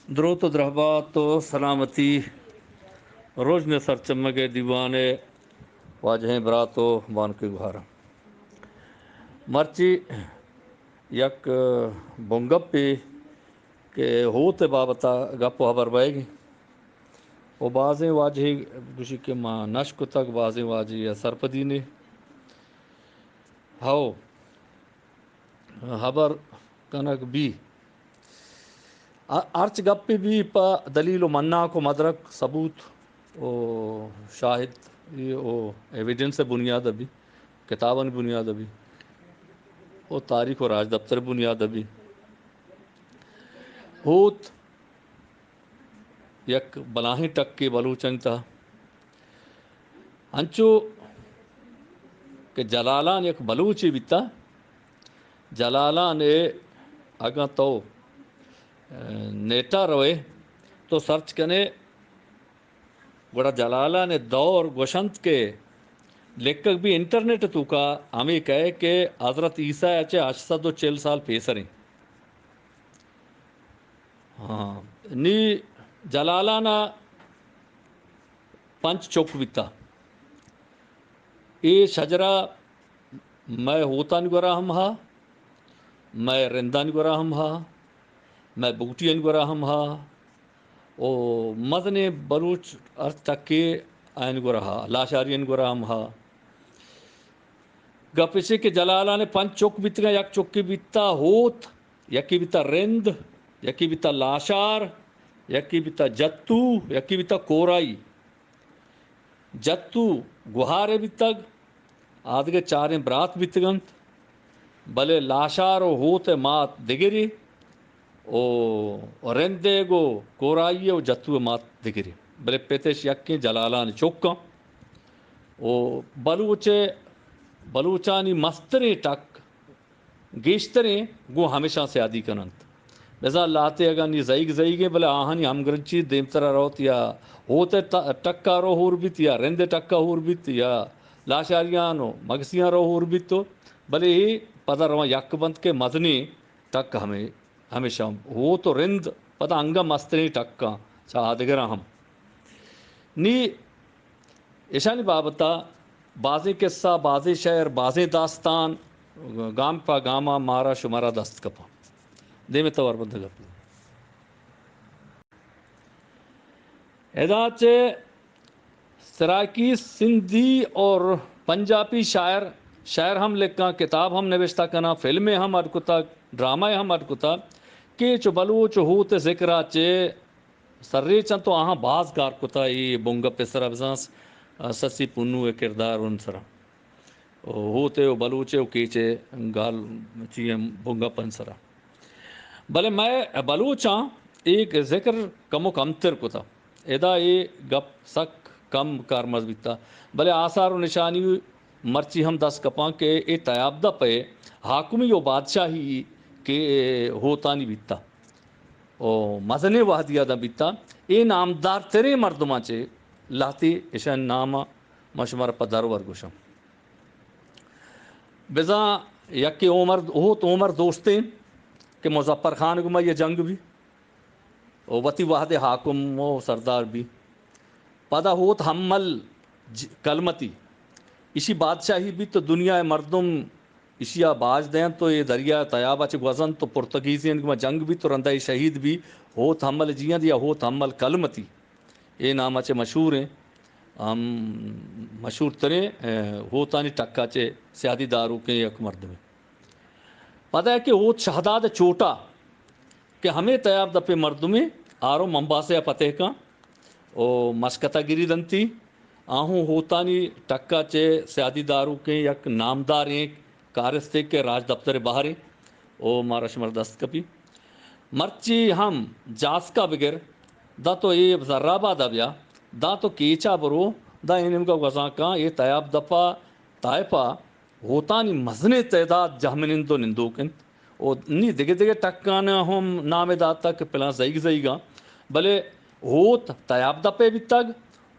دروت و درہبات و سلامتی رژن سرچمگ ءِ دیوان ءِ واجہیں برات و بانکیں گوہاراں۔ مرچی یک بنگپے کہ ہوت ءِ بابت ءَ گپ و ہبر بئیگ ایں و بازیں واجہے گوشی کہ ما نشکتگ، بازیں واجہے ءَ سرپدی نے۔ ہو، ہبر کنگ بی۔ ہ-، ہرچ گپے بی پہ دلیل و مناک و مدرک، ثبوت و شاہد و ایویڈنس ءِ بنیاد ءَ بی، کتابانی بنیاد ءَ بی و تاریخ و راجدپتر ءِ بنیاد ءَ بی۔ ہوت یک بلاہیں ٹکے بلوچانی تہا۔ انچو کہ جلالان یک بلوچے بیتا، جلالان ءَ اگاں تو، ءَ، نیٹا روئے، تو سرچ کنے، گڑا جلالان ءِ دور گوشنت کہ لکھگ بی انٹرنیٹ توکا ہمے کئے کہ حضرت عیسیٰ ءَ چہ ہشت سد و چل سال پیسریں۔ ہاں، نی جلالان ءَ پنچ چک بیتا۔ اے شجرہ مئے ہوتانی گورا ہم ہا، مئے رندانی گورا ہم ہا، مئے بگٹیانی گورا ہم ہا، او مزنیں بلوچ ہر ٹکے آیانی گورا ہا، لاشاریانی گورا ہم ہا۔ گپ ایشے کہ جلالان ءَ پنچ چک بیتگاں، یک چکے بیتا ہوت، یکے بیتا رند، یکے بیتا لاشار، یکے بیتا جتو، یکے بیتا کورائی۔ جتو گوہارے بیتگ، آدگہ چاریں برات بیتگنت، بلے لاشار و ہوت ءِ مات دگرے۔ او رندے گو کورائی و جتو مات دگرے، بلے پتش یکیں جلالان چکاں۔ او بلوچ، بلوچانی مستریں ٹک، گیشتریں گوں ہمیشاں سیادی کننت۔ بزاں لہتے اگاں نی زئیگ زئیگیں، بلے آہانی ہمگرنچی دیمترا روت یا ہوت ءِ ٹ-، ٹکا رو ہور بیت یا رند ءِ ٹکا ہور بیت یا لاشاریان و مگسیاں رو ہور بیت تو، بلے اے پدا رواں یک بنت کہ مزنیں ٹک ہمے ہمیشاں ہوت و رند پدا انگہ مستریں ٹکاں چہ آدگراں ہم۔ نی اشانی بابت ءَ بازیں قصہ، بازیں شعر، بازیں داستان گام پہ گام ءَ مارا شمارا دست کپاں۔ دیم ءَ توار بندگ ءَ۔ ادا چہ سرائیکی، سندھی اور پنجابی شاعر، شعر ہم لکھاں، کتاب ہم نوشتہ کناں، فلمیں ہم اڈ کتگ، ڈرامہ ہم اڈ کتگ کہ چو بلوچ ہوت ذکر ءَ چہ سرریچ انت و آہاں باز کار کتا۔ اے بنگپ ءِ سرا بزاں س-، سسی پنو ءِ کردار ان سرا۔ و ہوتے و بلوچے و کیچے گال چی ہم بنگپ ان سرا۔ بلے مئے بلوچاں اے ذکر کمو کمتر کتا۔ ادا اے گپ سک کم کارمرز بیتا۔ بلے آثار و نشانی مرچی ہم دست کپاں کہ اے تیاب دپ ءِ حاکمی و بادشاہی کہ ہوتانی بیتا۔ و مزنیں وہدی ءَ داں بیتا۔ اے نامدار تریں مردماں چہ لہتے اشانی نام ءَ ما شمارا پہ درور گوشاں۔ بزاں یکے عمر، ہوت عمر دوستیں کہ مظفر خان گما یہ جنگ بی و وتی وہد ءِ حاکم و سردار بی۔ پدا ہوت حمل ج-، کلمتی، ایشی بادشاہی بیت تو دنیا ءِ مردم ایشی ءَ باج دینت و اے دریا ءِ تیاب ءَ چہ گوزنت و پرتگیزیانی گوما جنگ بیت و رندا اے شہید بی۔ ہوت حمل جیئند یا ہوت حمل کلمتی اے نام ءَ چہ مشہوریں، ہم مشہور تریں، ءَ، ہوتانی ٹک ءَ چہ سیادی داروکیں یک مردمے۔ پدا کہ ہوت شہداد چوٹا کہ ہمے تیاب دپے مردمے آرو ممباسہ ءَ پتہ کن و مسکت ءَ گری دنتی۔ آہوں ہوتانی ٹک ءَ چہ سیادی داروکیں یک نامداریں کارستے کہ راجدپتر ءِ بہریں و مارا شمارا دست کپی۔ مرچی ہم جاسک ءَ بگر، داں تو اے زرآباد ءَ بیا، داں تو کیچ ءَ برو، داں اے نیمگ ءَ گوزان کن، اے تیاب دپ ءَ طائف ءَ ہوتانی مزنیں تعداد جہمنند و نندوک انت۔ و نی دگہ دگہ ٹکان ءَ ہم نام ءَ داتگ کہ پلاں زئیگ زئیگاں، بلے ہوت تیاب دپ ءَ بیتگ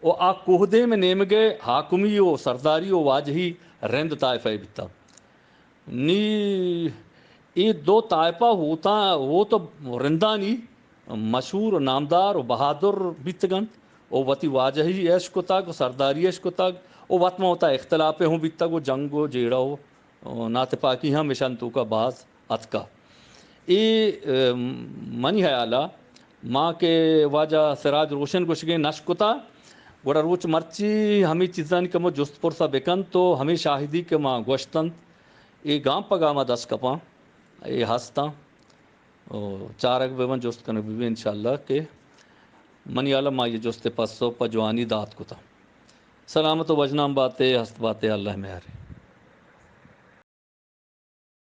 و آ کوہدیم ءِ نیمگ ءِ حاکمی و سرداری و واجہی رند طائف ءَ بیتگ۔ نی اے دو طائفہ ہوتاں، ہوت و رندانی مشہور و نامدار و بہادر بیتگ انت و وتی واجہی اش کتگ و سرداری اش کتگ و وت ما وتا اختلاف ہوں بیتگ و جنگ و جیڑہ و ناتپاکی ہم اشان توکا باز اتکا۔ اے، ام، منی خیالا ما کہ واجہ سراج روشن گوشگیں نش کتا، گڑا روچ مرچی ہمے چیزانی کہ ما جست پرسا بکنت و ہمے شاہدی کہ ما گوشتنت، اے گام پہ گاما دست کپاں، اے ہستاں۔ و چارگ بہ بنت، جست کنگ بہ بنت انشاءاللہ کہ منی ہیالا ما یہ جست پسو پہ جوانی دات کتا۔ سلامت و وژنام باتے، ہست باتے، اللہ مہرے۔